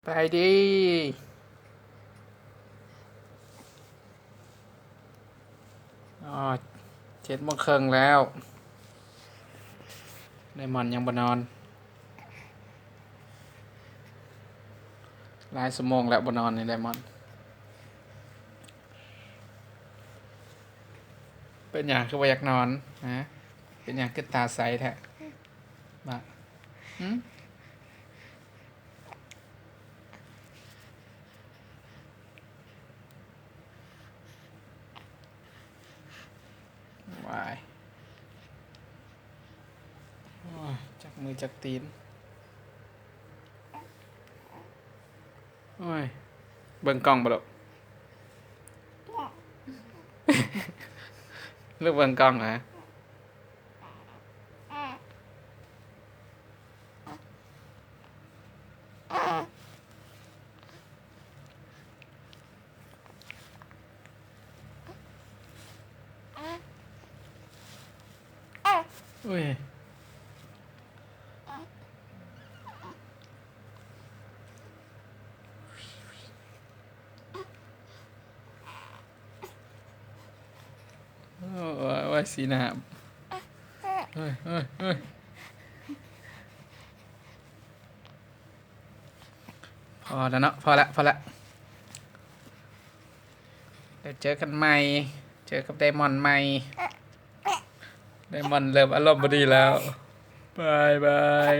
ສະບາຍດີ. ອໍ ເຈັດໂມງເຄິ່ງແລ້ວ ໄດມອນຍັງບໍ່ນອນ. ຫຼາຍຊົ່ວໂມງແລ້ວບໍ່ນອນນີ້ ໄດມອນ. ເປັນຫຍັງຄືບໍ່ຢາກນອນ? ຮະ? ເປັນຫຍັງຄືຕາໃສແທ້? ບະ? ຫື? ວ້າຍ ໂອ້ຍ ຈັກມືຈັກຕີນ. ໂອ້ຍ ເບິ່ງກ້ອງບໍ່ລູກ? ລູກເບິ່ງກ້ອງນະ. ໂອ້ຍ ໂອ້ຍ ໂອ້ຍ ໂອ້ຍ ສີໜ້າ ໂອ້ຍ ໂອ້ຍ ໂອ້ຍ. ພໍແລ້ວເນາະ ພໍແລ້ວ ພໍແລ້ວ. ດຽວເຈີກັນໃໝ່ ເຈີກັບໄດມອນໃໝ່. ໄດມອນເລີ່ມອາລົມບໍ່ດີແລ້ວ. ບາຍບາຍ.